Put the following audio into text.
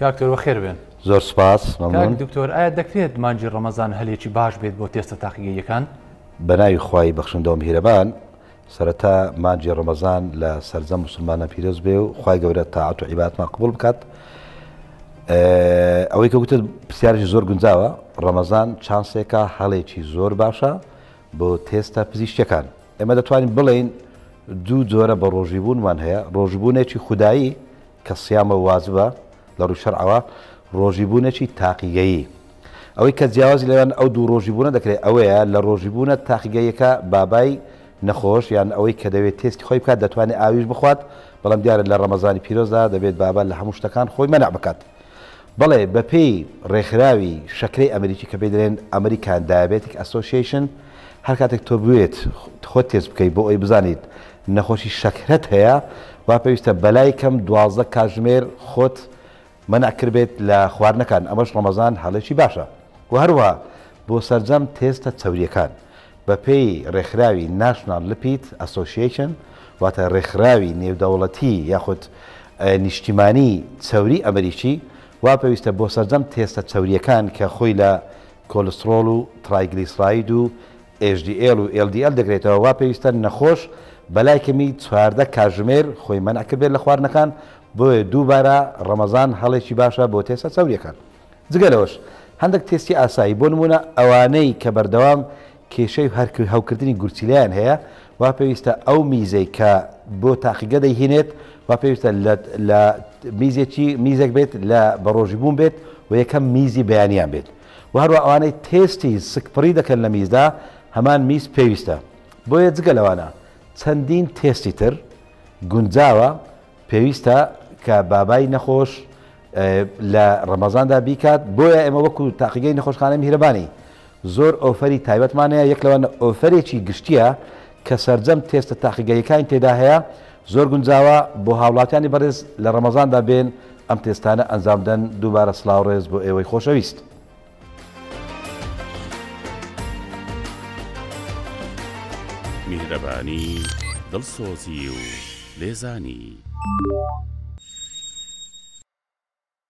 کاک دکتۆر بەخێر بێن. زۆر سوپاس مەمنون. کاک دکتۆر ئایا دەکرێت مانگی ڕەمەزان هەلێکی باش بێت بۆ تێستە تاقیگەییەکان؟ بەناوی خوای بەخشندەو میهرەبان سەرەتا مانگی ڕەمەزان لە سەرجەم موسڵمانان پیرۆز بێ و خوای گەورە تاعەت و عیبادەتمان قبوڵ بکات. ئەوەی کە گوتت پرسیارێکی زۆر گونجاوە ڕەمەزان چانسێکە هەڵێکی زۆر باشە بۆ تێستە پزیشکیەکان ئێمە دەتوانین بڵێین دوو جۆرە بە ڕۆژیبوونمان هەیە ڕۆژبوونێکی خودایی کە سیامە و واجبە لە ڕووی شەرعەوە، ڕۆژیبوونێکی تاقیگەیی. ئەوەی کە جیاوازی لەنێوان ئەو دوو ڕۆژیبوونە دەکرێت ئەوەیە لە ڕۆژیبوونە تاقیگەییەکە بابای نەخۆش یان ئەوەی کە دەوێت تێستی خۆی بکات دەتوانێت ئاویش بخوات، بەڵام دیارە لە ڕەمەزانی پیرۆزدا دەبێت بابا لە هەموو شتەکان خۆی مەنع بکات. بەڵێ بەپێی ڕێکخراوی شەکرەی ئەمریکی کە پێی دەلێن American Diabetic Association هەر کاتێک تۆ بوێت خۆت تێست بکەیت بۆ ئەوەی بزانیت نەخۆشی شەکرەت هەیە وا پێویستە بەلای کەم 12 کاتژمێر خۆت مەنع کردبێت لە خواردنەکان ئەمەش ڕەمەزان هەڵێکی باشە و هەروەها بۆ سەرجەم تێستە چەوریەکان بەپێی ڕێکخراوی National Lipid Association واتە ڕێکخراوی نێودەوڵەتی یاخود نیشتیمانی چەوری ئەمریکی وا پێویستە بۆ سەرجەم تێستە چەوریەکان کە خۆی لە کۆلستڕۆڵ و ترایگلیسراید و HDL و LDL دەگرێتەوە وا پێویستە نەخۆش بەلای کەمی 14 کاتژمێر خۆی مەنع کردبێت لە خواردنەکان بۆیە دووبارە ڕەمەزان هەڵێکی باشە بۆ تێستە چەوریەکان. جگە لەوەش هەندێک تێستی ئاسایی بۆ نموونە ئەوانەی کە بەردەوام کێشەی هەوکردنی گورچیلەیان هەیە وا پێویستە ئەو میزەی کە بۆ تاقیگە دەیهینێت وا پێویستە لە میزێکی میزێک بێت لە بەڕۆژی بوون بێت و یەکەم میزی بەیانیان بێت و هەروە ئەوانەی تێستی سکپڕی دەکەن لە میزدا هەمان میز پێویستە بۆیە جگە لەوانە چەندین تێستی تر گونجاوە پێویستە کە بابای نەخۆش لە ڕەمەزاندا بیکات، بۆیە ئێمە وەکو تاقیگەی نەخۆشخانەی میهرەبانی زۆر ئۆفەری تایبەتمان هەیە، یەک لەوانە ئۆفەرێکی گشتییە کە سەرجەم تێستە تاقیگەییەکانی تێدا هەیە، زۆر گونجاوە بۆ هاوڵاتیانی بەڕێز لە ڕەمەزاندا بێن ئەم تێستانە ئەنجام بدەن، دووبارە سڵاو ڕێز بۆ ئێوەی خۆشەویست. میهرەبانی، دڵسۆزی و لێزانی.